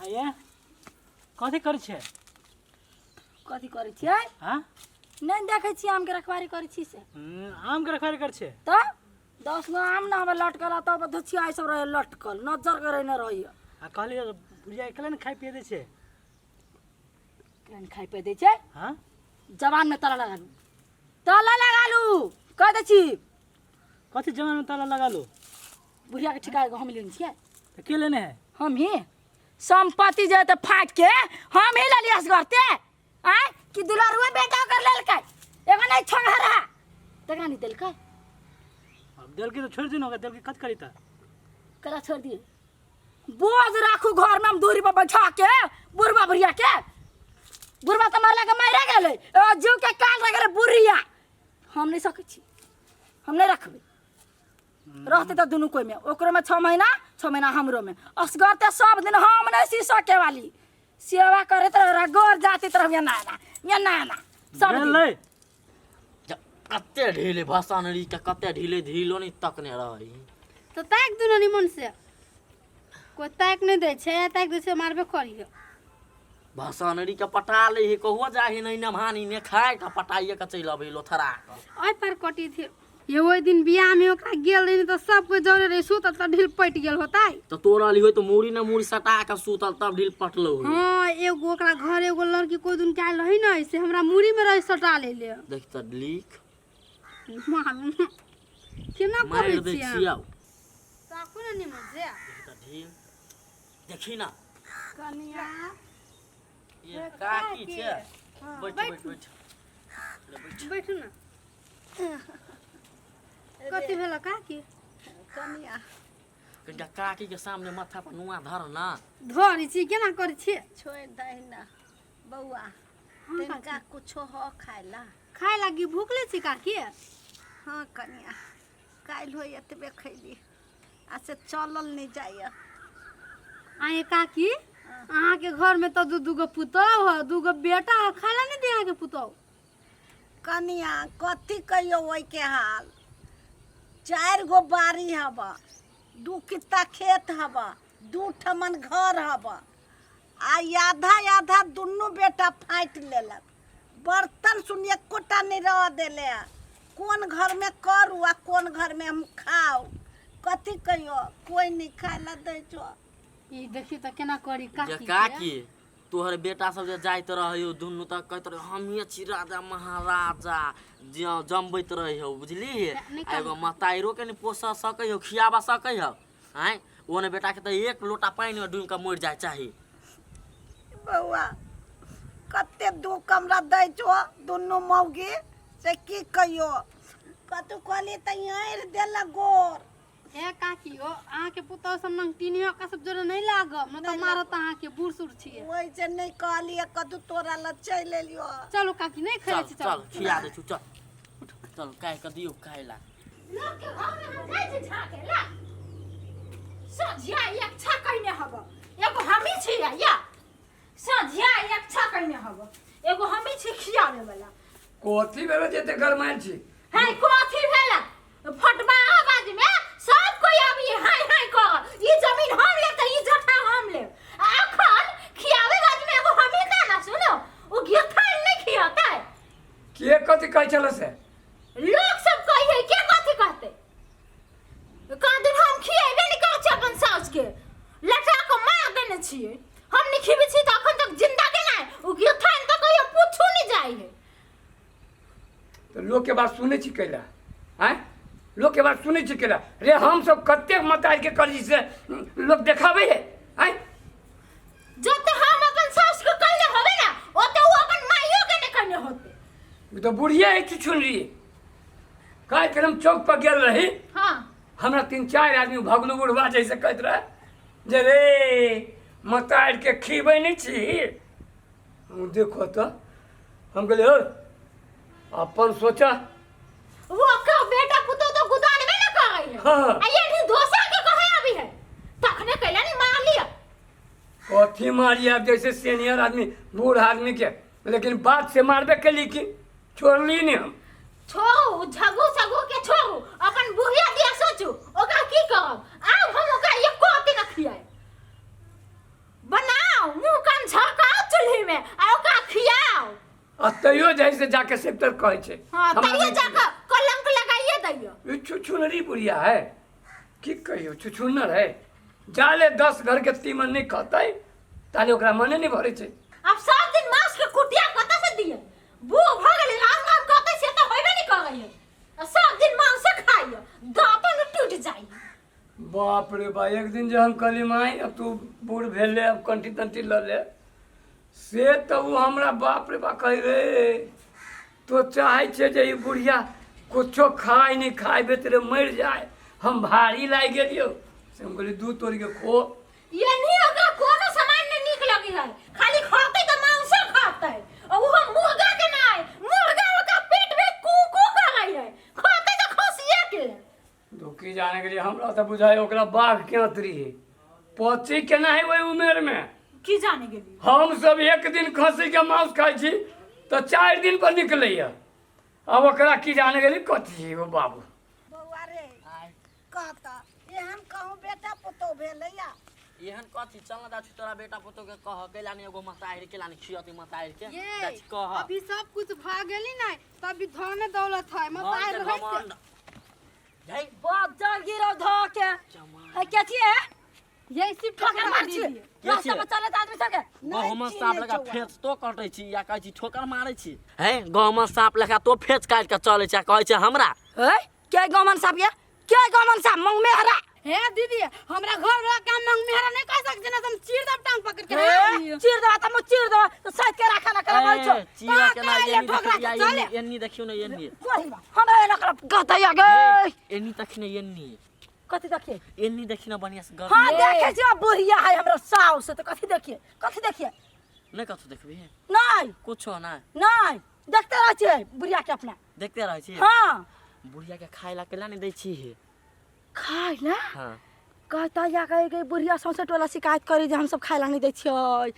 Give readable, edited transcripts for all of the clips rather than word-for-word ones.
आये कथी करै छियै? कथी करै छियै? हाँ। नहि देखै छियै, आमके रखवारी करै छी से। आमके रखवारी करै छियै? तऽ 10 गो आम ने हमरा लटकल आ तब धुछिया सब रहै लटकल, नजर करै नहि रहैए। आ कहलियै बुढ़िया अकेले ने खाइ पिए दै छै। केहन खाइ पी दै छै? हाँ। जवानमे ताला लगा लू, ताला लगा लू, कह दै छी। कथी जवानमे ताला लगा लू? बुढ़ियाके ठिका एगो हम लेने छियै। तऽ के लेने है? हम ही। संपत्ति जे तऽ फाटि के हम ही लेलियै असगरते आँय कि दुलारुआ बेटा ओकर लेलकै? एगो नहि छोड़हरा तकरा नहि देलकै। अब देलकै तऽ छोड़ि दियौ ने ओकरा, देलकै कथी करी तऽ? कला छोड़ि दियै? बोझ राखू घरमे हम दूरी पर बैठा के बुढ़बा बुढ़िया के? बुढ़बा तऽ मरला के मारे गेलै, एगो जीव के काल रह गेलै बुढ़िया। हम नहि सकै छी, हम नहि रखबै। रहते तऽ दुनू कोइमे, ओकरोमे 6 महीना, 6 महीना हमरोमे। असगर तऽ सब दिन हम नहि सी सके वाली। सेवा करैत रह, गोर जाति रह, एना एना एना एना सब दिन। गेलै। कते ढीले भसान के कते ढीले ढीलो नहीं तकने रही। तऽ ताकि दू निमन से, कोइ ताकि नहि दै छै, ताकि दै छै मारबे करियो। भसानरी के पटा ले हे, कहुआ जाही नहीं नमहानी ने खाए के पटाइए के चलि अबै लोथरा के। ओहि पर कटी थी ये। ओहि दिन बियाह में ओकरा गेल रही तऽ सब कोइ जरे रही सुतल तऽ ढील पटि गेल होतै। तऽ तोरा ली होय तऽ मूड़ी ने मूड़ी सटा के सुतल तब ढील पटलो होय। हाँ, एगो ओकरा घर एगो लड़की कोइ दिन के आयल रही ने, से हमरा मूड़ी में रही सटा ले ले। देख तऽ लीख। मालूम केना मारि करै दै छियै? छियौ। ताकू ने निमन से। देख तऽ ढील देखी ना। कनिया। ये काकी छै, बैठ बैठ बैठ बैठ। बैठू ने। कथी भेल काकी? कनिया। कनिटा काकी के सामने माथा पर नुआ धर ना। धरै छी, केना करै छियै? छोड़ि दही ने बौआ। हाँ, तिनका काकी। कुछो हो खाय ला। खाय लागी भूखले छी काकी? हाँ कनिया, काल्हि हो एतबे खैली आ से चलल नहि जाइए। आये काकी, अहाँके घर में तऽ दू दूगो पुतोह है, दूगो बेटा है, खाय ला नहीं दे अहाँके पुतोह? कनिया, कथी कहियौ ओहिके हाल। चारि गो बाड़ी हब, दू कित्ता खेत हब, दू ठमन घर हब आ आधा आधा दुनू बेटा फाँटि लेलक। बर्तन सुन एकोटा नहि रह देले। कोन घरमे करू आ कोन घरमे हम खाउ? कथी कहियो, कोइ नहि खाय ला दै छौ। ई देखियौ तऽ केना करी जे काकी के? काकी, तोहर बेटा सब जे जाइत रहै दुनू तऽ कहैत रहै हमीए छी राजा महाराजा, जमबैत रहै हौ, बुझली? नहि। आ एगो मताइरो के नहि पोस सकै हौ, खियाबा सकै हौ? आँय, ओ ने बेटा के तऽ एक लोटा पानि मे डूबि कऽ मरि जाय चाही। बौआ, कते दुख हमरा दै छौ दुनू मौगी, से की कहियो। कतौ कहलियै तऽ आड़ि देलक गोर। हे काकी, ओ अहाँके पुतोह सब नंगटिनियो का सब जोरे नहीं लागब, न तऽ मारत अहाँके, बूढ़ सूढ़ छियै। ओहि से नहि कहलियै कतौ, तोरा लग चलि एलियो। चलू काकी, नहीं चल। खेलै छी। चल, खिया दै छु, चल चल, काहि कऽ दियौ खाय ला। लोक के घर में हम जाइ छी झाके ला, सझिया एकछा कइने हब, एगो हमी छी या सझिया एकछा कइने हब, एगो हमी छी खियावे वाला। कथी भेल जे एते गरमायल छी? है, कथी भेल? फटबा आवाज में सब कोई अभी हाय हाय कर, ई जमीन हम लेब त ई जठा हम लेब। आ अखन खियावे बाज में एगो हमी ता ना सुनो, उ गिरथान नहीं खियाता। के कथी कहै छल से? लोग सब कही है, के कथी कहते? कहाँ दिन हम खिएबे नहीं करै छी, अपन साउस के लटा के मार देने छियै। हम नहीं खिबै छी तऽ अखन तक जिंदा के नहीं उ गिरथान तऽ कहियो पूछू नहीं जाइ है। तऽ लोकके बात सुनै छी कैला? आँय, लोकके बात सुनै छी कैला रे? हम सब कतेक मताइके करी से लोक देखाबै है? आँय। जते हम अपन साउस के कहले होबे ना, ओते उ अपन माइयो के नहीं कहने होते। ई तऽ बुढ़िए है छुछुनरी। काल्हि हम चौक पर गेल रही। हमरा तीन चारि आदमी भगलू बुढ़वा जैसे कहैत रहे जे रे मतारि के खीबै नहि छी। हम देखो तऽ हम कहलियै, "हौ, अपन सोचा।" वो का बेटा पुतो तो गुदानबे ना करे है। आ ये भी दोसर के कहे अभी है, तखने कैला नहीं मार लिया? कथी मारी आब? जैसे सीनियर आदमी, बूढ़ आदमी के, लेकिन बात से मारबे केली कि छोड़ली नहीं हम। छोड़ू झगू सगू के, छोड़ू, अपन बुढ़िया दिया सोचू, ओकरा की करब। आब हम ओकरा एको अथी न खियाए बनाओ। आ तैयो जाइ से जाके सेक्टर कहै छै। हाँ, हमरा तैयो नहि। जाके कलंक लगाइए दैयो। ई छुछुनरी बुढ़िया है, की कहियो, छुछुनर है। जाले 10 घर के तीमन नहीं खतै ताले ओकरा मने नहीं भरे छै। अब सब दिन मांस के कुटिया कतऽ से दिए? बूढ़ भऽ गेलै, राम राम कहतै से तऽ होइबे नहि करैए। आ सब दिन मांसे खाइए, दाँतो ने टूटि जाइए। बाप रे बा, एक दिन जे हम कहली माई अब तू बूढ़ भेले, अब कंठी तंठी लऽ ले, से तऽ ओ हमरा बाप रे बा कहै रे, तो चाहै छै जे ई बुढ़िया कुछो खाय नहि खाय बेतरे मरि जाय, हम भारी लागि गेलियौ। से हम कहलियै दूध तोड़ि के खो। ये नहीं ओकरा कोनो सामान नहीं नीक लगे है, खाली खाते त मांसे खाते, और वो मुर्गा के नहीं, मुर्गा ओकरा पेट में कू कू करे है, खाते त खसिए के। धोखी जाने के लिए हमरा तऽ बुझाइ ओकरा बाघ के अतरी है, पची केना है ओहि उमेर में की जाने गेली। हम सब एक दिन खसी के मांस खाइ छी तऽ 4 दिन पर निकलैया, अब ओकरा की जाने गेली कथी है ओ बाबू। बौआ रे, कहता एहन कहूँ बेटा पुतोह भेलैया? एहन कथी? चल ना दाछी, तोरा बेटा पुतोह के कह कैला नहीं एगो मताइर के लानी खियती मताइर के। ये दाछी कह। अभी सब कुछ भा गेली ना तभी धन दौलत है मताइर धन के रहै से। घमंड। जय। बाप जल गिरो धो के है के छिए? ये सिर्फ ठोकर मार छी के रास्ता छियै? पर चलत आदमी सबके। गहुमन साँप लगा फेच तो कटै छी या कहै छी ठोकर मारै छी है? गहुमन साँप लगा तो फेच काटि के चलै छै आ कहै छै हमरा। है के गहुमन साँप ये? के गहुमन साँप मंग में हरा? हे दीदी, हमरा घर वाला काम मंग में हरा नहीं कह सकते ना, तुम चीर दब टांग पकड़ के। हे, चीर देबा त हम चीर देबा त साइड के राखा ना करब ए, छो। चीरा के ना का एन्नी ठोकरा देखियौ, के चले। एन्नी, एन्नी देखियौ ना, एन्नी। कोही बा हमरा एना करब गतैया गे। एन्नी तखने एन्नी। कथी देखिए? एन्नी देखी ना बढ़िया से गर। हां देखे छी बुढ़िया है हमरा साउस त कथी देखिए? कथी देखिए? नहीं कथू देखबी? नहीं। कुछो ना? नहीं, देखते रह छियै बुढ़िया के अपना। देखते रहै छी? हां। बुढ़िया के खाय ला केला नहीं दै छी हे? खाय ला? हां। कहता या कहे के बुढ़िया सौंसे टोला शिकायत करी जे हम सब खाय ला नहीं दै छियै।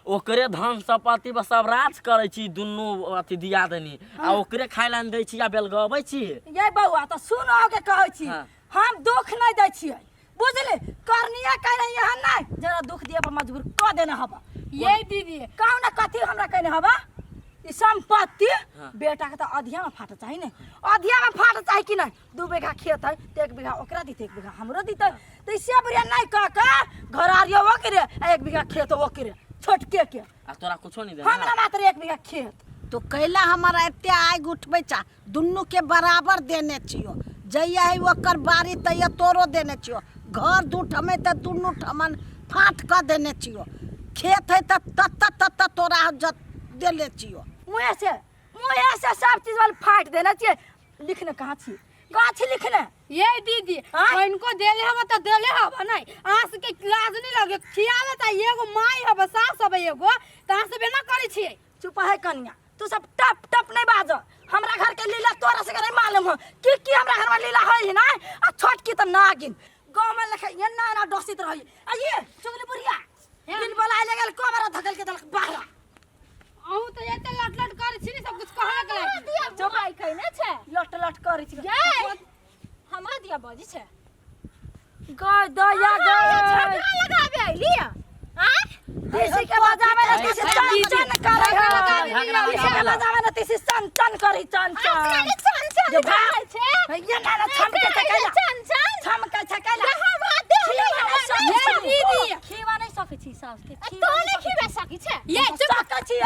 ओकरे धन संपत्ति पर सब राज करै छी दुनू अथी दिया देनी आ ओकरे खाय ला नहीं दै छी आ बेलगबै छी। ये बौआ त सुनो के कहै छी, हाँ। हम दुख नहीं दै छियै बुझली, करनिया कहने यहाँ नहीं जरा दुख दिए पर मजबूर क देने हबा। ये दीदी कहू ना कथी हमरा कहने हबा? ई संपत्ति हाँ। बेटा के त अधिया में फाट चाही ने, अधिया में फाट चाही कि नहीं? 2 बीघा खेत है त 1 बीघा ओकरा दीते, 1 बीघा हमरो दीते, त ई से बुढ़िया नहीं कह के घर आरियो ओकरे आ 1 बीघा खेत ओकरे छोटके के। आ तोरा कुछो नहीं देना? हमरा मात्र 1 बीघा खेत। तो कैला हमारा एते आगि उठबै चा? दुनू के बराबर देने छियो, जहिया है ओकर बारी तहिया तोरो देने छियो, घर 2 ठमे तऽ दुनू ठमन फाँट कऽ देने छियो, खेत है तऽ तत्त तत्त तोरा जत देले छियो। मुँहे से मुँहे से सब चीज वाले फाट देने छियै। लिखने कहाँ छी? कहाँ छी लिखने? ये दीदी आँय? इनको देले हब त देले हब नहीं, अहाँ सबके लाज नहीं लगे खियावे त एगो माई हब सास हब एगो त अहाँ सब एना करै छियै। चुप है कनिया, तू सब टप टप नहीं बाज। हमरा घर के लीला तोरा से नहीं मालूम हो की की हमरा घर में लीला है ना। आ छोट की त नागिन गांव में लखे एना एना डसित रही। आ ये चुगली बुढ़िया बिन बोलाय ले गेल कोबरा धकल के देलक बाहर। अहूँ त एते लट लट करै छी ने सब कुछ कहलक हमरा लागी। दिया बुराइ कइने छै। लट लट करै छी। ये हमरा दिया बजी छै। गय दया गय झगड़ा लगाबे अइली आँ? तीसी के बजावे ना तीसी चन चन करे है। झगड़ा तीसी के लगावे ला। बजावे ना तीसी चन चन करे चन चन। आजकल चन चन जो भाग। करै छै। ये ना ना छमके छै कैला। चन चन। छमके छै कैला। ये हमरा देह नहीं खीवा हमरा नहीं नहीं सकै दीदी। छी। खीवा नहीं सकै छी सास के। आ खीवा तो नहीं नहीं सकै खीवा सकै छै। ये चुप सकै छी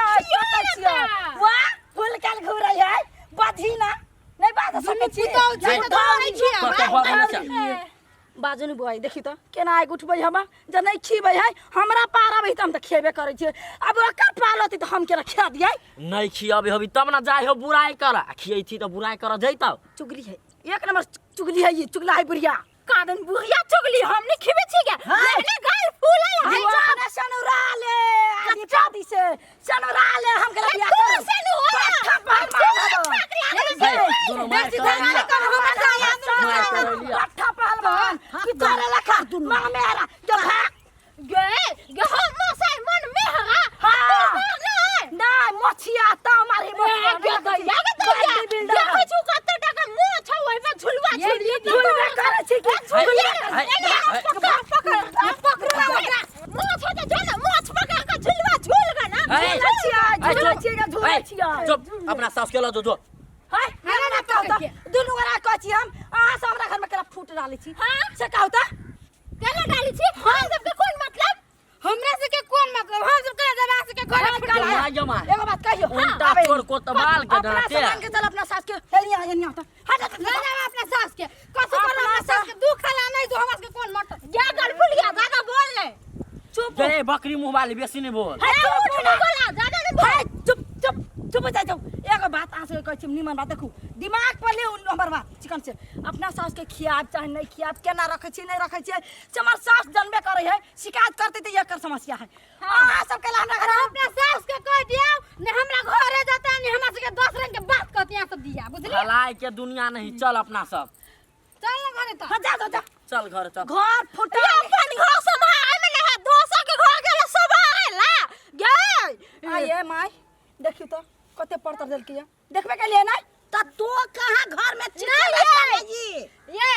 सकै छी। वाह फूल काल घुरै है बधीना नहीं बाज सकै छी। पुतोहु छै तऽ धरै छियै। कतऽ बजै छै? बाजू ने बुआई देखी त केना आगि उठबै हम जे नहीं खीबै है। हमरा पार अबै त हम त खेबे करै छियै, अब ओकर पार होतै त हम केना खिया दियै? नहीं खियाबे हबी तब ना जाय हो बुराई कर, आ खियै छी त बुराई कर जैतौ। चुगली है, एक नंबर चुगली है ये, चुगला है बुढ़िया। कादन बुढ़िया चुगली हम नहीं खिबे छी गे। लेने गाल फूलल है। अपने सनुरा ले आदि पादी से सनुरा ले हम केना बियाह तू करब? सनुरा। पट्ठा पर मारब। हे, दुनू मारि बेसी कर धरना लिअ। नहीं करब, हमरा मारि कर लिअ। पट्ठा पहलवान की तोरे लखा मांग मेरा जो भाग गे गे हम मसाई मन में हरा। हाँ। नहीं नहीं मोछिया तो मारी मोछिया गे दैया गे दैया बॉडी बिल्डर देखै छु कते टाका मुँह छौ ओइ पर झुलुआ ये झुलिए झुलबे करै छी कि झुलबे हे, हे, पकड़ पकड़ पकड़ ओकरा मोछ हो त जो ना मोछ पकड़ के झुलुआ झुल ग ना। हे, झुलै छियै, हे, झुलै छियै, झुलै हे, छियै। छियै। चुप, अपना सास के ल जो जो। हाय, हमरा ना ना कहू पकड़ तऽ दुनू गोरा कहै छी हम अहाँ सब हमरा घरमे केना फूट डालै छी से कहू तऽ। केना डाली छी हम सबके कोन मतलब? हमरा सबके कोन मतलब? हम सब केना जब अहाँ सबके घर में फूट डालै? माय जमा एगो बात कहियो, उल्टा आबै। चोर कोतवाल के अपना डांटे। सामान के चल अपना सास के एनिया एनिया तऽ हट हट। ले जाओ अपना सास के, कसो करो अपना सास के दुख ला नहीं तो हमरा सबके कोन मतलब? जा गलफुल गया ज्यादा बोल ले। चुप। गे बकरी मुंह वाली बेसी नहीं बोल। हे, चुप उठ ना। नहीं बोला ज्यादा नहीं बोल। हे, चुप चुप चुप हो जाओ। एगो बात अहाँ सबके कहै छी, निमन बात देखू, दिमाग पर ले हमर बात चिकन से। अपना सास के खियाब चाहे नहीं खियाब, केना रखै छियै नहीं रखै छियै से हमर सास जानबे करै है। शिकायत करतै तऽ एकर समस्या है। अहाँ सबके ला हमरा घर अपना सास के कह दियो ने हमरा घरे जाता ने हमरा सबके 10 रंग के बात कहती यहाँ सब दिया, बुझलिए? भलाई के दुनिया नहीं, चल अपना सब चल ना घरे तो। हाँ, जा जा जा, चल घर चल। घर फुटा ये अपन घर सम्हारे में नहीं है, दोसर के घर गेले सम्हारे ला गे। आइए माय, देखियो तो कते पड़तर देलकै ये, देखबे के लिए नहीं त तो कहाँ घर में चिकन नहीं, जी ये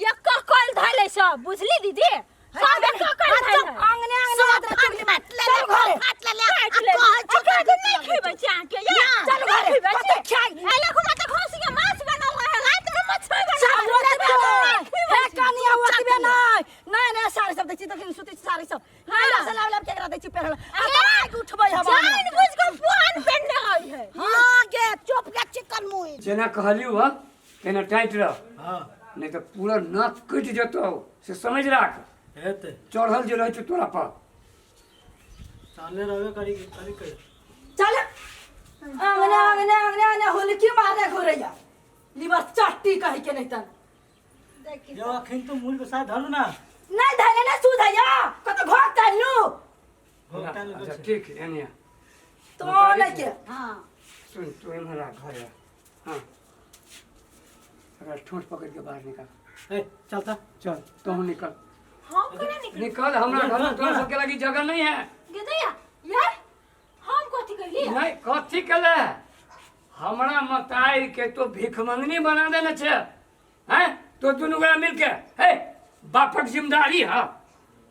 एकर कल धैले सब, बुझली दीदी? सब एकर कल धैले। आंगने आंगने सब जात रहे चुगली फाट ले चल घरे। फाट ले ले काटि ले। आ कहै छौ ओकरा कि तऽ नहि खिबै छी अहाँके, ये। चल नहि घरे, खिबै कते छी। खाइ। एहि लए तऽ खस्सी के माछ बनल रहै, रातिमे मछली बनल सब रहै। ओतबे नहि नहि। खिबै हे छी। कनिया, ओतबे नहि। नया नया साड़ी सब दै छी, तखन सुतै छी साड़ी सब। नया से लाब लाब के एकरा दै छी पहिरल। आ तब उठबै हम। जानि बुझि कऽ पुरान पेन्हने रहै है। हाँ गे, चुप गे चिकन मुई। जेना कहलियौ हँ तेना टाइट रह। हाँ। नहीं तो पूरा नाक कटि जेतौ, से समझ राख। हेतै। चढ़ल जे रहै छौ तोरा पर। चलने रहबे करी करी करी। चल आंगने आंगने आंगने आंगने हुलकी मारने घुरैया लीवर चट्टी कहि के नहीं तन। यो अखन तो मूल के साथ धरू ना। नहीं धैले नहीं सुधैया, कत घोक तैलू। घोक तैलू। अच्छा ठीक है, एनिया। तो नहीं के। हाँ। सुन, तू एम्हर आ, घर आ। हाँ। अगर ठोंठ पकड़ के बाहर निकाल। ए चलता। चल तू निकल। हम केना निकल? निकल, हमरा घर में तोरा सबके लगी जगह नहीं है। गेदैया यार, हम कथी कहली? नहीं कथी केले, हमरा मताई के तो भीख मंगनी बना देने छे हैं तो दुनू गोरा मिलके। हे बापक जिम्मेदारी है,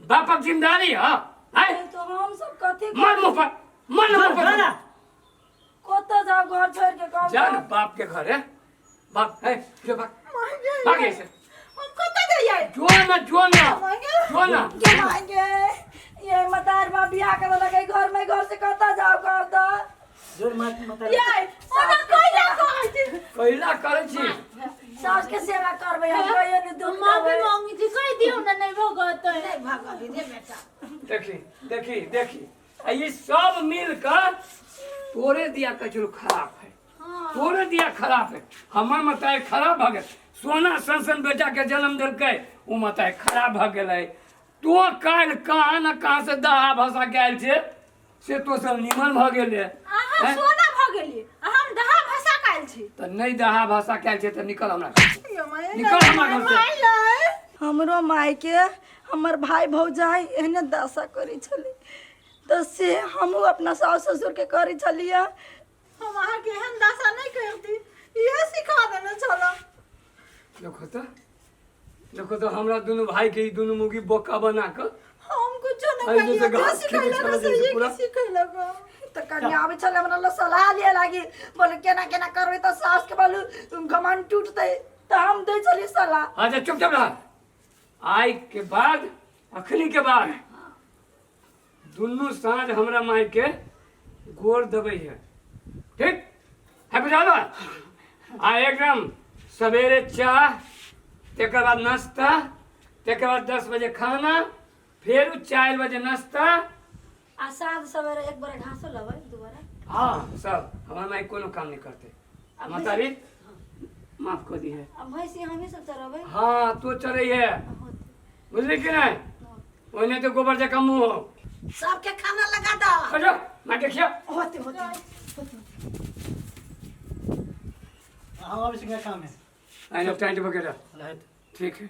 बापक जिम्मेदारी है हैं। तो हम सब कथी मर मुँह पर, मर मुँह पर। ना। कत जाओ घर छोड़ के कम जा ना बाप के घर है, बाप है जो बाप भाग ऐसे। हम कत जाइए? जो ना जो ना जो ना। के मांगे ये मतार बाप बियाह करे लगे घर में, घर से कत जाओ कहब त जोर मत मत। ये ओना कैला कहै छी? कैला करै छी? सास के सेवा करबै हम, कहियो नहीं दुख माफी देबै। मांगी छी, कहि दियौ ने नहीं भगतै। नहीं भगवी रे बेटा। देखी देखी देखी, आ ये सब मिलकर तोरे दिया कचरो खराब है, तोरे दिया खराब है। हमर मताई खराब भऽ गेल, सोना सन सन बेटा के जन्म देलकै, ओ मताई खराब भऽ गेलै। तो काल्हि कहाँ न कहाँ से दहा भसा के आयल छै, से तो सब निमन भऽ गेलै। अहाँ सोना भऽ गेली आ हम दहा भसा कायल छी। तऽ नहि दहा भसा के आयल छै तऽ निकल हमरा घर से, निकल हमरा घर से। हमरो माय के हमर भाई भौजाई एहने दशा करै छलै, तऽ से हमहूँ अपना सासु ससुर के करै छलियै। हम अहाँके एहन दशा नहि करती, इहे सिखा देने छलहुँ। देखो तऽ, देखो तऽ हमरा दुनू भाई के ई दुनू मुगी बोका बना कऽ हम कुछो नहि एहि कहलियै, जे जे घास सिखैलक खेबै से छलै इहे पूरा। सिखैलक। तऽ कनिया आबै छलै हमरा लग सलाह लिए लागी, बोले केना केना करबै तऽ सास के बोलू घमंड टूटतै, तऽ हम दै छलियै सलाह। अच्छा चुपचाप रह, आइ के बाद अखनी के बाद दुनू साँझ हमरा माय के गोर देबै है, ठीक है? बुझल? आ एकदम सवेरे चाह, तकर बाद नाश्ता, तकर बाद 10 बजे खाना, फेर 4 बजे नाश्ता, आ साँझ सवेरे एक बार घासो लेबै दोबारा। हाँ सब हमार माई कोनो काम नहीं करते। मातारी माफ कर दी है। आ भैंसी हमही सब चरबै। हाँ तो चढ़ै है, बुझली कि नहीं? ओने तो गोबर जकाँ मुँह हो। सबके खाना लगा दो। अच्छा माँ देखियो। होते होते हम अभी सिंह काम है। आइना टाइट वगैरह। रहत। ठीक है।